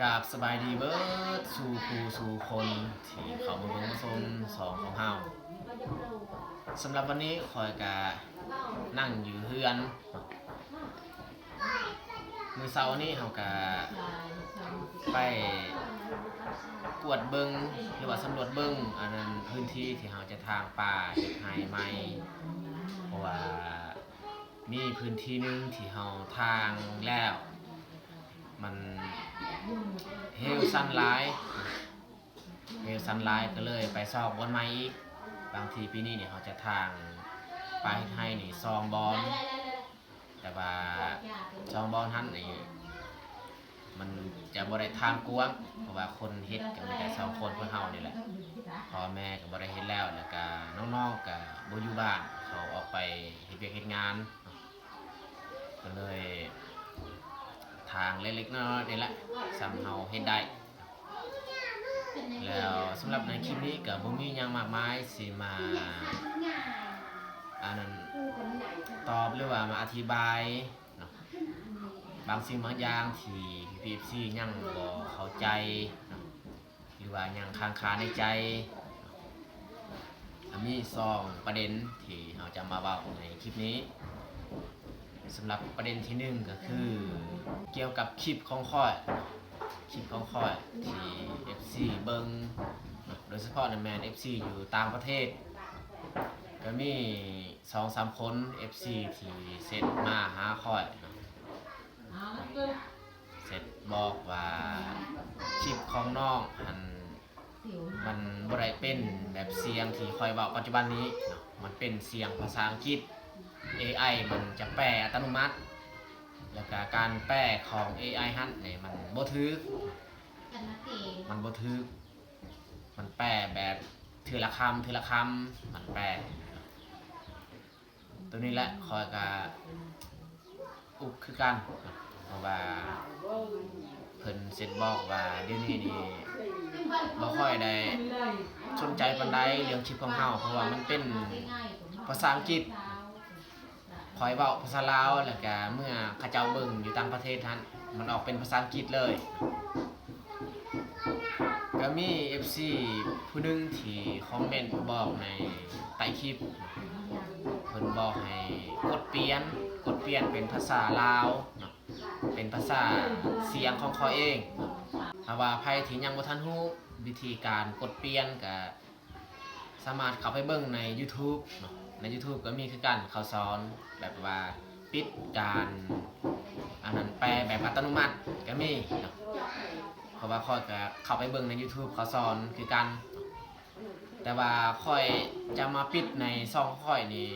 ກາບສະບາຍດີເບີດສູ່ຜູ້ສູ່ຄົນທີ່ເຂົ້າມາເບິ່ງມາຊົມຊ່ອງຂອງເຮົາ. ສຳລັບວັນນີ້ຂ້ອຍກະນັ່ງຢູ່ເຮືອນ. ມື້ເຊົ້ານີ້ເຮົາກະໄປກວດເບິ່ງ ຫຼືວ່າສຳຫຼວດເບິ່ງ ອັນນັ້ນ ພື້ນທີ່ທີ່ເຮົາຈະຖາງປ່າເຮັດໄຮ່ໃໝ່ ເພາະວ່າ ມີພື້ນທີ່ໜຶ່ງທີ່ເຮົາຖາງແລ້ວ ມັນເຮວຊັນຫຼາຍ ເຮວຊັນຫຼາຍ ກໍເລີຍໄປຊອກບ່ອນໃໝ່ອີກ. ບາງທີປີນີ້ນີ້ເຮົາຈະຖາງປ່າເຮັດໄຮ່ນີ້ສອງບ່ອນ ແຕ່ວ່າສອງບ່ອນຫັ້ນນີ້ ມັນຈະບໍ່ໄດ້ຖາງກວ້າງ ເພາະວ່າຄົນເຮັດກໍມີແຕ່ສອງຄົນພວກເຮົານີ້ແຫຼະ. ພໍ່ແມ່ກໍບໍ່ໄດ້ເຮັດແລ້ວ ແລ້ວກະນ້ອງໆກໍບໍ່ຢູ່ບ້ານ ເຂົາອອກໄປເຮັດວຽກເຮັດງານ ກໍເລີຍຖາງເລັກໆນ້ອຍໆນີ້ແຫຼະ ສ່ຳເຮົາເຮັດໄດ້. ແລ້ວສຳລັບໃນຄລິບນີ້ກໍບໍ່ມີຫຍັງມາກມາຍ ຊິມາ ອັນນັ້ນ ຕອບ ຫຼືວ່າມາອະທິບາຍ ເນາະ ບາງສິ່ງບາງຢ່າງທີ່ພີ່ໆ ເອັຟຊີ ຍັງບໍ່ເຂົ້າໃຈເນາະ ຫຼືວ່າຍັງຄ້າງຄາໃນໃຈເນາະ. ກໍມີສອງປະເດັນທີ່ເຮົາຈະມາເວົ້າໃນຄລິບນີ້. ສຳລັບປະເດັນທີໜຶ່ງກໍຄື ກ່ຽວກັບຄລິບຂອງຂ້ອຍ ຄລິບຂອງຂ້ອຍທີ່ເອັຟຊີເບິ່ງເນາະ ໂດຍສະເພາະນັ້ນແມ່ນເອັຟຊີຢູ່ຕ່າງປະເທດ ກໍມີ ສອງສາມຄົນ ເອັຟຊີ ທີ່ເຊັດມາຫາຂ້ອຍເນາະ ເຊັດບອກວ່າຄລິບຂອງນ້ອງຫັ້ນ ມັນບໍ່ໄດ້ເປັນແບບສຽງທີ່ຂ້ອຍເວົ້າປັດຈຸບັນນີ້ເນາະ ມັນເປັນສຽງພາສາອັງກິດ ເອໄອ ມັນຈະແປອັດຕະໂນມັດ ແລ້ວກະການແປຂອງເອໄອຫັ້ນນີ້ ມັນບໍ່ຖືກ ມັນບໍ່ຖືກ ມັນແປແບບເທື່ອລະຄຳ ເທື່ອລະຄຳ ມັນແປ. ໂຕນີ້ແຫຼະ ຂ້ອຍກະອຸກຄືກັນ ເພາະວ່າເພິ່ນເຊັດບອກວ່າດຽວນີ້ນີ້ບໍ່ຄ່ອຍໄດ້ສົນໃຈປານໃດເລື່ອງຄລິບຂອງເຮົາ ເພາະວ່າມັນເປັນພາສາອັງກິດ. ຂ້ອຍເວົ້າພາສາລາວ ແລ້ວກະເມື່ອເຂົາເຈົ້າເບິ່ງຢູ່ຕ່າງປະເທດຫັ້ນ ມັນອອກເປັນພາສາອັງກິດເລີຍ. ກໍມີເອັຟຊີຜູ້ໜຶ່ງທີ່ຄອມເມັນບອກໃນໃຕ້ຄລິບ ເພິ່ນບອກໃຫ້ກົດປ່ຽນ ກົດປ່ຽນເປັນພາສາລາວເນາະ ເປັນພາສາສຽງຂອງຂ້ອຍເອງ. ຖ້າວ່າໃຜທີ່ຍັງບໍ່ທັນຮູ້ວິທີການກົດປ່ຽນ ກະ ສາມາດເຂົ້າໄປເບິ່ງໃນຢູທູບເນາະ ໃນຢູທູບກໍມີຄືກັນ ເຂົາສອນແບບວ່າປິດການ ອັນນັ້ນ ແປແບບອັດຕະໂນມັດກໍມີເນາະ ເພາະວ່າຂ້ອຍກໍເຂົ້າໄປເບິ່ງໃນຢູທູບ ເຂົາສອນຄືກັນ. ແຕ່ວ່າຂ້ອຍຈະມາປິດໃນຊ່ອງຂອງຂ້ອຍນີ້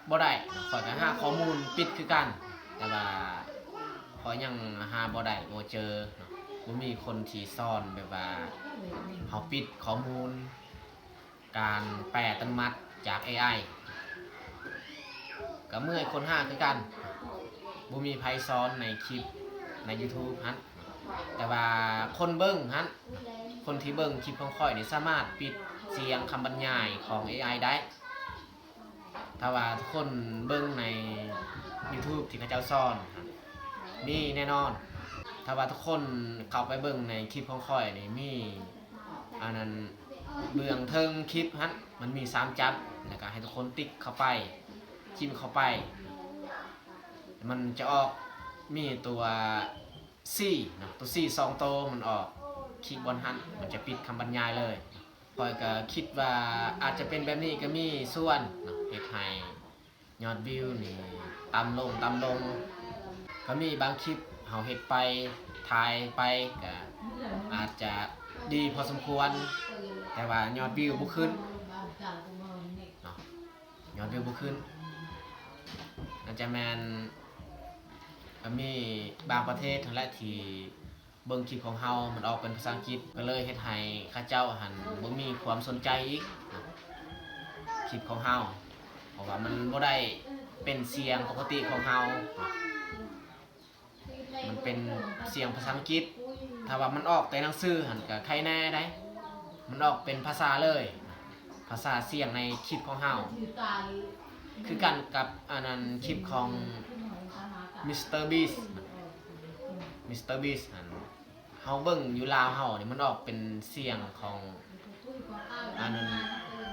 ບໍ່ໄດ້ເນາະ ຂ້ອຍກໍຫາຂໍ້ມູນປິດຄືກັນ ແຕ່ວ່າຂ້ອຍຍັງຫາບໍ່ໄດ້ ບໍ່ເຈີເນາະ ບໍ່ມີຄົນທີ່ສອນແບບວ່າເຮົາປິດຂໍ້ມູນ ການແປອັດຕະໂນມັດຈາກເອໄອ ກໍເມື່ອຍຄົ້ນຫາຄືກັນ ບໍ່ມີໃຜສອນໃນຄລິບໃນຢູທູບຫັ້ນ ແຕ່ວ່າຄົນເບິ່ງຫັ້ນ ຄົນທີ່ເບິ່ງຄລິບຂອງຂ້ອຍນີ້ສາມາດປິດສຽງຄຳບັນຍາຍຂອງເອໄອໄດ້. ຖ້າວ່າທຸກຄົນເບິ່ງໃນຢູທູບທີ່ເຂົາເຈົ້າສອນຫັ້ນ ມີແນ່ນອນ. ຖ້າວ່າທຸກຄົນເຂົ້າໄປເບິ່ງໃນຄລິບຂອງຂ້ອຍນີ້ ມີ ອັນນັ້ນ ເບື້ອງເທິງຄລິບຫັ້ນ ມັນມີສາມຈັບ ແລ້ວກໍໃຫ້ທຸກຄົນຕິກເຂົ້າໄປ ຈິ້ມເຂົ້າໄປ ມັນຈະອອກ ມີຕົວຊີເນາະ ຕົວຊີສອງໂຕ ມັນອອກ ຄລິກບ່ອນຫັ້ນ ມັນຈະປິດຄຳບັນຍາຍເລີຍ. ຂ້ອຍກໍຄິດວ່າອາດຈະເປັນແບບນີ້ກໍມີສ່ວນເນາະ ເຮັດໃຫ້ ຍອດວິວນີ້ຕ່ຳລົງ ຕ່ຳລົງ. ກໍມີບາງຄລິບເຮົາເຮັດໄປ ຖ່າຍໄປ ກໍອາດຈະດີພໍສົມຄວນ ແຕ່ວ່າຍອດວິວບໍ່ຂຶ້ນເນາະ ຍອດວິວບໍ່ຂຶ້ນ. ອາດຈະແມ່ນ ກໍມີບາງປະເທດຫັ້ນແຫຼະທີ່ ເບິ່ງຄລິບຂອງເຮົາ ມັນອອກເປັນພາສາອັງກິດ ກໍເລີຍເຮັດໃຫ້ເຂົາເຈົ້າຫັ້ນບໍ່ມີຄວາມສົນໃຈອີກ ຄລິບຂອງເຮົາ ເພາະວ່າມັນບໍ່ໄດ້ເປັນສຽງປົກກະຕິຂອງເຮົາ ມັນເປັນສຽງພາສາອັງກິດ. ຖ້າວ່າມັນອອກແຕ່ໜັງສືຫັ້ນ ກໍໄຄແນ່ໄດ໋ ມັນອອກເປັນພາສາເລີຍ ພາສາສຽງໃນຄລິບຂອງເຮົາ ຄືກັນກັບອັນນັ້ນ ຄລິບຂອງມິສເຕີບີສ ມິສເຕີບີສຫັ້ນ ເຮົາເບິ່ງຢູ່ລາວເຮົານີ້ ມັນອອກເປັນສຽງຂອງ ອັນນັ້ນ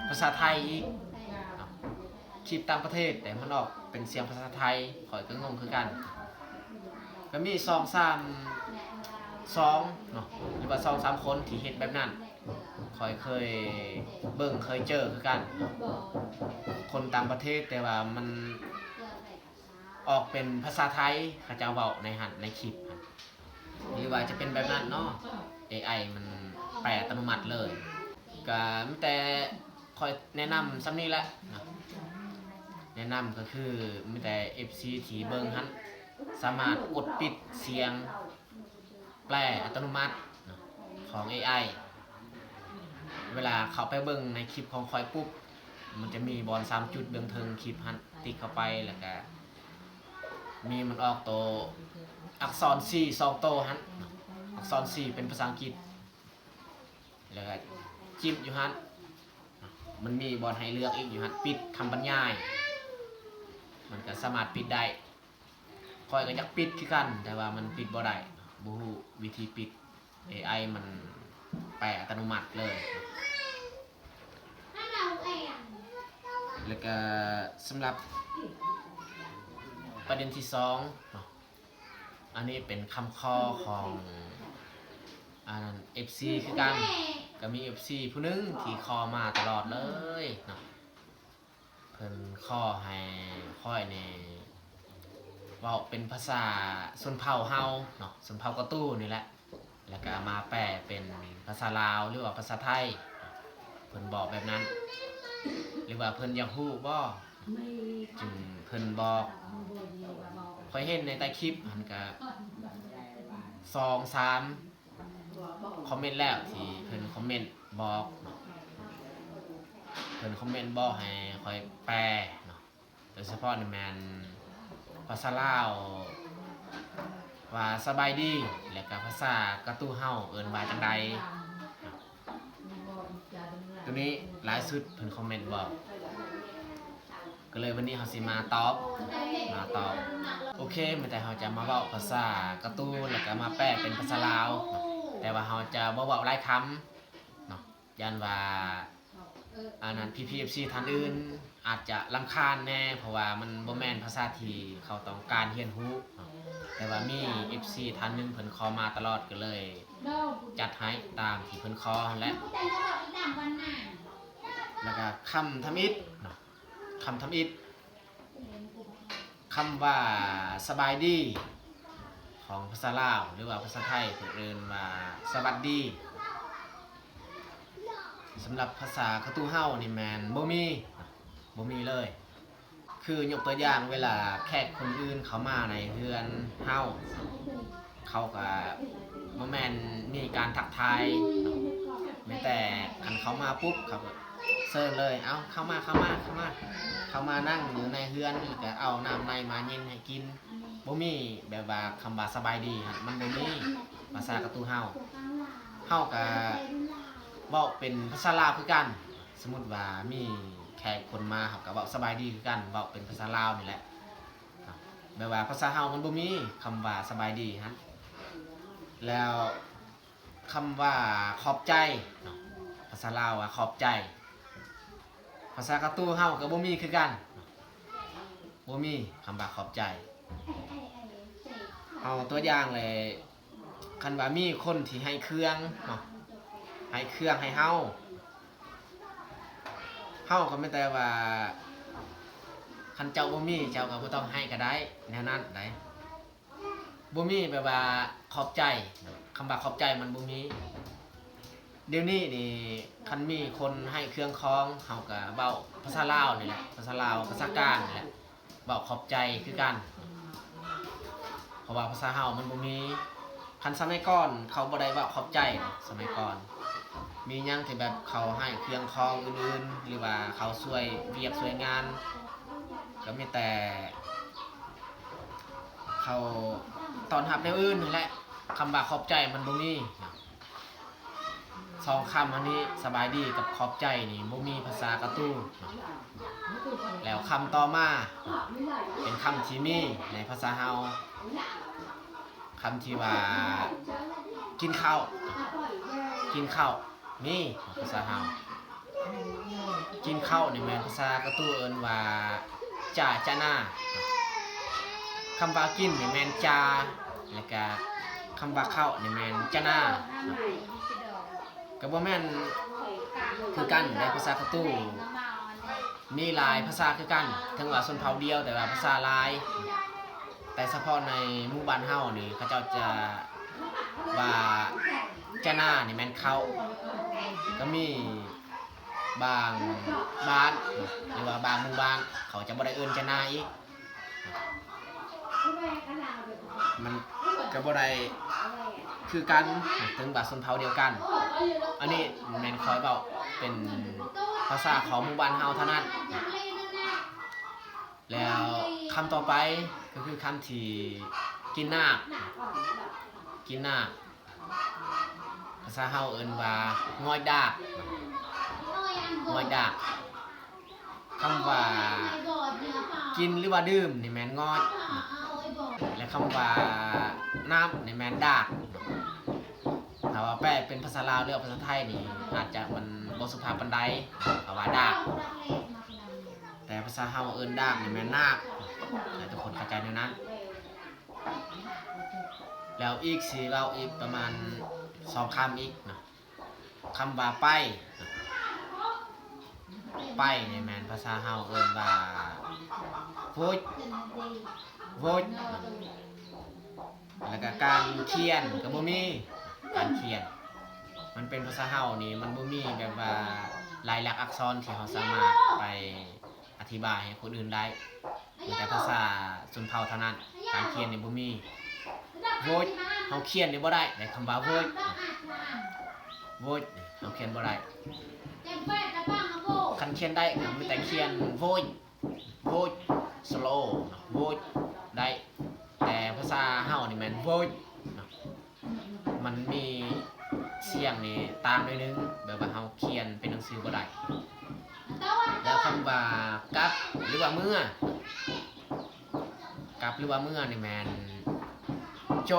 ພາສາໄທອີກເນາະ. ຄລິບຕ່າງປະເທດ ແຕ່ມັນອອກເປັນສຽງພາສາໄທ ຂ້ອຍກໍງົງຄືກັນ. ກໍມີສອງສາມຊ່ອງເນາະ ຫຼືວ່າສອງສາມຄົນທີ່ເຮັດແບບນັ້ນ ຂ້ອຍເຄີຍເບິ່ງເຄີຍເຈີຄືກັນ. ຄົນຕ່າງປະເທດ ແຕ່ວ່າມັນອອກເປັນພາສາໄທ ເຂົາເຈົ້າເວົ້າໃນຫັ້ນ ໃນຄລິບຫັ້ນ ຫຼືວ່າຈະເປັນແບບນັ້ນເນາະ ເອໄອມັນແປອັດຕະໂນມັດເລີຍ. ກໍມີແຕ່ຂ້ອຍແນະນຳສ່ຳນີ້ແຫຼະເນາະ. ແນະນຳກໍຄືມີແຕ່ເອັຟຊີທີ່ເບິ່ງຫັ້ນ ສາມາດກົດປິດສຽງແປອັດຕະໂນມັດເນາະ ຂອງເອໄອ. ເວລາເຂົ້າໄປເບິ່ງໃນຄລິບຂອງຂ້ອຍປຸບ ມັນຈະມີບ່ອນສາມຈຸດເບື້ອງເທິງຄລິບຫັ້ນ ຕິກເຂົ້າໄປ ແລ້ວກະມີ ມັນອອກໂຕອັກສອນຊີສອງໂຕຫັ້ນເນາະ. ອັກສອນຊີເປັນພາສາອັງກິດ ແລ້ວກະຈິ້ມຢູ່ຫັ້ນ ມັນມີບ່ອນໃຫ້ເລືອກອີກຢູ່ຫັ້ນ ປິດຄຳບັນຍາຍ ມັນກະສາມາດປິດໄດ້. ຂ້ອຍກໍຢາກປິດຄືກັນ ແຕ່ວ່າມັນປິດບໍ່ໄດ້ ບໍ່ຮູ້ວິທີປິດ. ເອໄອມັນແປອັດຕະໂນມັດເລີຍ. ແລ້ວກະສຳລັບປະເດັນທີສອງເນາະ ອັນນີ້ເປັນຄຳຂໍຂອງ ອັນນັ້ນ ເອັຟຊີຄືກັນ. ກໍມີເອັຟຊີຜູ້ໜຶ່ງທີ່ຂໍມາຕະຫຼອດເລີຍເນາະ. ເພິ່ນຂໍໃຫ້ຂ້ອຍນີ້ເວົ້າເປັນພາສາຊົນເຜົ່າເຮົາເນາະ ຊົນເຜົ່າກະຕູນີ້ແຫຼະ ແລ້ວກະມາແປເປັນພາສາລາວ ຫຼືວ່າພາສາໄທ ເພິ່ນບອກແບບນັ້ນ. ຫຼືວ່າເພິ່ນຢາກຮູ້ບໍ ຈຶ່ງເພິ່ນບອກ. ຂ້ອຍເຫັນໃນໃຕ້ຄລິບຫັ້ນກະສອງສາມ ຄອມເມັນແລ້ວ ທີ່ເພິ່ນຄອມເມັນບອກເນາະ ເພິ່ນຄອມເມັນບອກໃຫ້ຂ້ອຍແປເນາະ. ໂດຍສະເພາະນີ້ແມ່ນພາສາລາວວ່າສະບາຍດີ ແລ້ວກະພາສາກະຕູເຮົາເອີ້ນວ່າຈັ່ງໃດ. ໂຕນີ້ຫຼາຍສຸດເພິ່ນຄອມເມັນບອກ ກໍເລີຍວັນນີ້ເຮົາຊິມາຕອບ ມາຕອບ. ໂອເຄ ແມ່ນແຕ່ເຮົາຈະມາເວົ້າພາສາກະຕູ ແລ້ວກໍມາແປເປັນພາສາລາວ ແຕ່ວ່າເຮົາຈະບໍ່ເວົ້າຫຼາຍຄຳເນາະ ຢ້ານວ່າ ອັນນັ້ນ ພີ່ໆ ເອັຟຊີ ທ່ານອື່ນອາດຈະລຳຄານແດ່ ເພາະວ່າມັນບໍ່ແມ່ນພາສາທີ່ເຂົາຕ້ອງການຮຽນຮູ້ເນາະ. ແຕ່ວ່າມີເອັຟຊີທ່ານໜຶ່ງເພິ່ນຂໍມາຕະຫຼອດ ກໍເລີຍຈັດໃຫ້ຕາມທີ່ເພິ່ນຂໍຫັ້ນແຫຼະ. ແລ້ວກໍຄຳທຳອິດເນາະ ຄຳທຳອິດ ຄຳວ່າສະບາຍດີ ຂອງພາສາລາວ ຫຼືວ່າພາສາໄທເພິ່ນເອີ້ນວ່າສະຫວັດດີ. ສຳລັບພາສາກະຕູເຮົານີ້ແມ່ນບໍ່ມີ ບໍ່ມີເລີຍ. ຄືຍົກຕົວຢ່າງ ເວລາແຂກຄົນອື່ນເຂົ້າມາໃນເຮືອນເຮົາ ເຂົາກະບໍ່ແມ່ນມີການທັກທາຍເນາະ ມີແຕ່ຄັນເຂົາມາປຸບ ເຂົາກະເຊີນເລີຍ ເອົາ ເຂົ້າມາ ເຂົ້າມາ ເຂົ້າມາ ເຂົ້າມານັ່ງຢູ່ໃນເຮືອນ ແລ້ວກະເອົານ້ຳໃນມາເຢັນໃຫ້ກິນ. ບໍ່ມີແບບວ່າຄຳວ່າສະບາຍດີຫັ້ນ ມັນບໍ່ມີ ພາສາກະຕູເຮົາ. ເຮົາກະເວົ້າເປັນພາສາລາວຄືກັນ ສົມມຸດວ່າມີແຂກຄົນມາ ເຮົາກະເວົ້າສະບາຍດີຄືກັນ ເວົ້າເປັນພາສາລາວນີ້ແຫຼະ. ແບບວ່າພາສາເຮົາມັນບໍ່ມີຄຳວ່າສະບາຍດີຫັ້ນ. ແລ້ວຄຳວ່າຂອບໃຈເນາະ ພາສາລາວວ່າຂອບໃຈ ພາສາກະຕູເຮົາກໍບໍ່ມີຄືກັນ ບໍ່ມີຄຳວ່າຂອບໃຈ. ເອົາຕົວຢ່າງເລີຍ ຄັນວ່າມີຄົນທີ່ໃຫ້ເຄື່ອງເນາະ ໃຫ້ເຄື່ອງໃຫ້ເຮົາ ເຮົາກໍແມ່ນແຕ່ວ່າ ຄັນເຈົ້າບໍ່ມີ ເຈົ້າກໍບໍ່ຕ້ອງໃຫ້ກໍໄດ້ ແນວນັ້ນໃດ. ບໍ່ມີແບບວ່າຂອບໃຈ ຄຳວ່າຂອບໃຈມັນບໍ່ມີ. ດຽວນີ້ນີ້ ຄັນມີຄົນໃຫ້ເຄື່ອງຂອງ ເຮົາກໍເວົ້າພາສາລາວນີ້ແຫຼະ ພາສາລາວ ພາສາກາງນີ້ແຫຼະ ເວົ້າຂອບໃຈຄືກັນ ເພາະວ່າພາສາເຮົາມັນບໍ່ມີ. ຄັນສະໄໝກ່ອນເຂົາບໍ່ໄດ້ເວົ້າຂອບໃຈ ສະໄໝກ່ອນມີຫຍັງທີ່ແບບເຂົາໃຫ້ເຄື່ອງຂອງອື່ນໆ ຫຼືວ່າເຂົາຊ່ວຍວຽກຊ່ວຍງານ ກໍມີແຕ່ເຂົາຕ້ອນຮັບແນວອື່ນຫັ້ນແຫຼະ ຄຳວ່າຂອບໃຈມັນບໍ່ມີ. ສອງຄຳອັນນີ້ ສະບາຍດີກັບຂອບໃຈນີ້ບໍ່ມີພາສາກະຕູ. ແລ້ວຄຳຕໍ່ມາເປັນຄຳທີ່ມີໃນພາສາເຮົາ ຄຳທີ່ວ່າ ກິນເຂົ້າ ກິນເຂົ້າ ນີ້ພາສາເຮົາ. ກິນເຂົ້ານີ້ແມ່ນພາສາກະຕູເອີ້ນວ່າ ຈາ ຈານາ. ຄຳວ່າກິນນີ້ແມ່ນຈາ ແລ້ວກະຄຳວ່າເຂົ້ານີ້ແມ່ນຈານາ. ກະບໍ່ແມ່ນຄືກັນໃນພາສາກະຕູ. ມີຫຼາຍພາສາຄືກັນ, ເຖິງວ່າຊົນເຜົ່າດຽວ ແຕ່ວ່າພາສາຫຼາຍ. ແຕ່ສະເພາະໃນໝູ່ບ້ານເຮົານີ້ ເຂົາເຈົ້າຈະວ່າຈານານີ້ແມ່ນເຂົ້າ. ກະມີບາງບ້ານ ຫຼືວ່າບາງໝູ່ບ້ານ ເຂົາຈະບໍ່ໄດ້ເອີ້ນຈານາອີກ. ມັນກະບໍ່ໄດ້ຄືກັນ ເຖິງວ່າຊົນເຜົ່າດຽວກັນ. ອັນນີ້ແມ່ນຂ້ອຍເວົ້າເປັນພາສາຂອງໝູ່ບ້ານເຮົາເທົ່ານັ້ນ. ແລ້ວຄຳຕໍ່ໄປກະຄືຄຳທີ່ ກິນນາກ ກິນນາກ. ພາສາເຮົາເອີ້ນວ່າ ງອຍດາກ ງອຍດາກ. ຄຳວ່າກິນ ຫຼືວ່າດື່ມນີ້ແມ່ນງອຍ ແລະ ຄຳວ່ານ້ຳນີ້ແມ່ນດາກ. ຖ້າວ່າແປເປັນພາສາລາວ ຫຼືວ່າພາສາໄທນີ້ ອາດຈະມັນບໍ່ສຸພາບປານໃດ ເພາະວ່າດາກ. ແຕ່ພາສາເຮົາເອີ້ນດາກນີ້ແມ່ນນາກ ໃຫ້ທຸກຄົນເຂົ້າໃຈແນວນັ້ນ. ແລ້ວອີກ ຊິເວົ້າອີກປະມານສອງຄຳອີກເນາະ. ຄຳວ່າໄປ ໄປນີ້ແມ່ນພາສາເຮົາເອີ້ນວ່າ ໂວດ ໂວດ. ແລ້ວກະການຂຽນກະບໍ່ມີ ການຂຽນ ມັນເປັນພາສາເຮົານີ້ ມັນບໍ່ມີແບບວ່າລາຍລັກອັກສອນທີ່ເຮົາສາມາດໄປອະທິບາຍໃຫ້ຄົນອື່ນໄດ້. ມີແຕ່ພາສາຊົນເຜົ່າເທົ່ານັ້ນ ການຂຽນນີ້ບໍ່ມີ. ໂວດ ເຮົາຂຽນນີ້ບໍ່ໄດ້ ໄດ້ຄຳວ່າໂວດ ໂວດ ເຮົາຂຽນບໍ່ໄດ້. ຄັນຂຽນໄດ້ກະມີແຕ່ຂຽນ ໂວດ ໂວດ ສະໂລ ໂວດ ໄດ້. ແຕ່ພາສາເຮົານີ້ແມ່ນ ໂວດ ເນາະ. ມັນມີສຽງນີ້ຕ່າງໜ້ອຍໜຶ່ງ ແບບວ່າເຮົາຂຽນເປັນໜັງສືບໍ່ໄດ້. ແລ້ວຄຳວ່າກັບ ຫຼືວ່າເມືອ ກັບ ຫຼືວ່າເມືອນີ້ແມ່ນ ໂຈ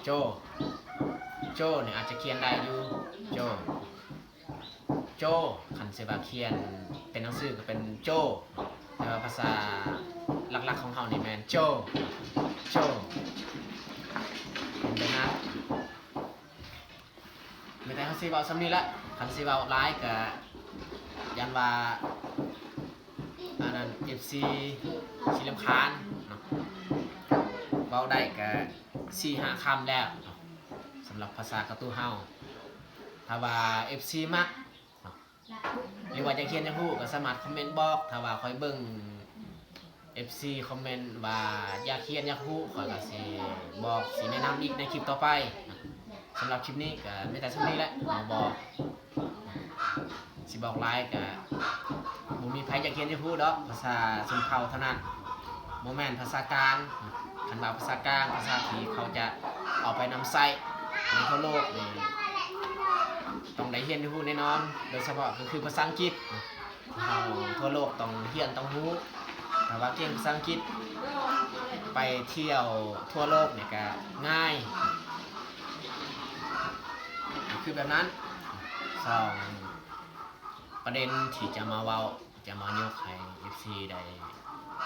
ໂຈ ໂຈນີ້ອາດຈະຂຽນໄດ້ຢູ່ ໂຈ ໂຈ. ຄັນຊິວ່າຂຽນເປັນໜັງສືກະເປັນ ໂຈ ແຕ່ວ່າພາສາຫຼັກໆຂອງເຮົານີ້ແມ່ນ ໂຈ ໂຈ ເປັນແບບນັ້ນ. ມີແຕ່ເຮົາຊິເວົ້າສ່ຳນີ້ແຫຼະ ຄັນຊິເວົ້າຫຼາຍກະຢ້ານວ່າ ອັນນັ້ນ ເອັຟຊີ ຊິລຳຄານເນາະ. ເວົ້າໄດ້ກະສີ່ຫ້າຄຳແລ້ວເນາະ ສຳລັບພາສາກະຕູເຮົາ. ຖ້າວ່າເອັຟຊີມັກເນາະ ຫຼືວ່າຢາກຮຽນຢາກຮູ້ກະສາມາດຄອມເມັນບອກ. ຖ້າວ່າຂ້ອຍເບິ່ງ ເອັຟຊີຄອມເມັນວ່າຢາກຮຽນຢາກຮູ້ ຂ້ອຍກະຊິບອກ ຊິແນະນຳອີກໃນຄລິບຕໍ່ໄປ. ສຳລັບຄລິບນີ້ກະມີແຕ່ສ່ຳນີ້ແຫຼະ ມາບອກ ຊິບອກຫຼາຍກະບໍ່ມີໃຜຢາກຮຽນຢາກຮູ້ດອກ ພາສາຊົນເຜົ່າເທົ່ານັ້ນ ບໍ່ແມ່ນພາສາກາງ. ຄັນວ່າພາສາກາງ ພາສາທີ່ເຂົາຈະເອົາໄປນຳໃຊ້ໃນທົ່ວໂລກນີ້ ຕ້ອງໄດ້ຮຽນຮູ້ແນ່ນອນ ໂດຍສະເພາະກະຄືພາສາອັງກິດ. ເຮົາທົ່ວໂລກຕ້ອງຮຽນຕ້ອງຮູ້ ຖ້າວ່າເກັ່ງພາສາອັງກິດ ໄປທ່ຽວທົ່ວໂລກນີ້ກະງ່າຍ ຄືແບບນັ້ນ. ສອງປະເດັນທີ່ຈະມາເວົ້າ ຈະມາຍົກໃຫ້ເອັຟຊີໄດ້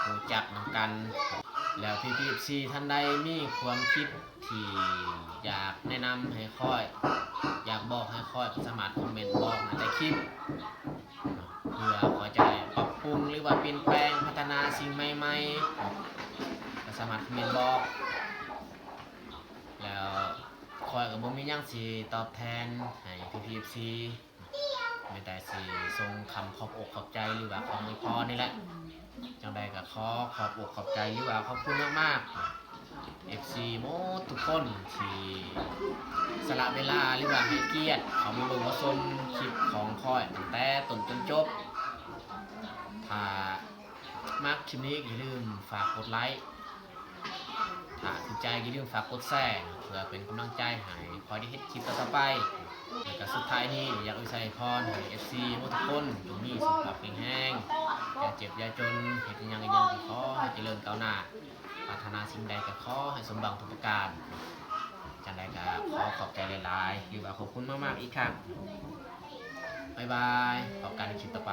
ຮູ້ຈັກນຳກັນ. ແລ້ວພີ່ໆເອັຟຊີທ່ານໃດມີຄວາມຄິດທີ່ຢາກແນະນຳໃຫ້ຂ້ອຍ ຢາກບອກໃຫ້ຂ້ອຍ ກະສາມາດຄອມເມັນບອກໃນໃຕ້ຄລິບ ເພື່ອຂ້ອຍຈະໄດ້ປັບປຸງ ຫຼືວ່າປ່ຽນແປງ ພັດທະນາສິ່ງໃໝ່ໆ ກະສາມາດຄອມເມັນບອກ. ແລ້ວຂ້ອຍກະບໍ່ມີຫຍັງຊິຕອບແທນໃຫ້ພີ່ໆເອັຟຊີ ມີແຕ່ຊິສົ່ງຄຳຂອບອົກຂອບໃຈ ຫຼືວ່າຄຳອວຍພອນນີ້ແຫຼະ. ຈັ່ງໃດກະຂໍຂອບອົກຂອບໃຈ ຫຼືວ່າຂອບຄຸນມາກໆ ເອັຟຊີໝົດທຸກຄົນທີ່ສະຫຼະເວລາ ຫຼືວ່າໃຫ້ກຽດເຂົ້າມາເບິ່ງມາຊົມຄລິບຂອງຂ້ອຍຕັ້ງແຕ່ຕົ້ນຈົນຈົບ. ຖ້າມັກຄລິບນີ້ກະຢ່າລືມຝາກກົດໄລ ຖ້າຖືກໃຈກະຢ່າລືມຝາກກົດແຊ ເພື່ອເປັນກຳລັງໃຈໃຫ້ຂ້ອຍໄດ້ເຮັດຄລິບຕໍ່ໆໄປ. ແລ້ວກະສຸດທ້າຍນີ້ຢາກອວຍໄຊພອນໃຫ້ເອັຟຊີໝົດທຸກຄົນ ຈົ່ງມີສຸຂະພາບແຂງແຮງ ຢ່າເຈັບຢ່າຈົນ ເຮັດຫຍັງກະຂໍໃຫ້ຈະເລີນກ້າວໜ້າ ປາດຖະໜາສິ່ງໃດກະຂໍໃຫ້ສົມຫວັງທຸກປະການ. ອັນໃດກໍຂໍຂອບໃຈຫຼາຍໆ ຫຼືວ່າຂອບຄຸນມາກໆອີກຄັ້ງ. ບາຍບາຍ ພົບກັນໃນຄລິບຕໍ່ໄປ.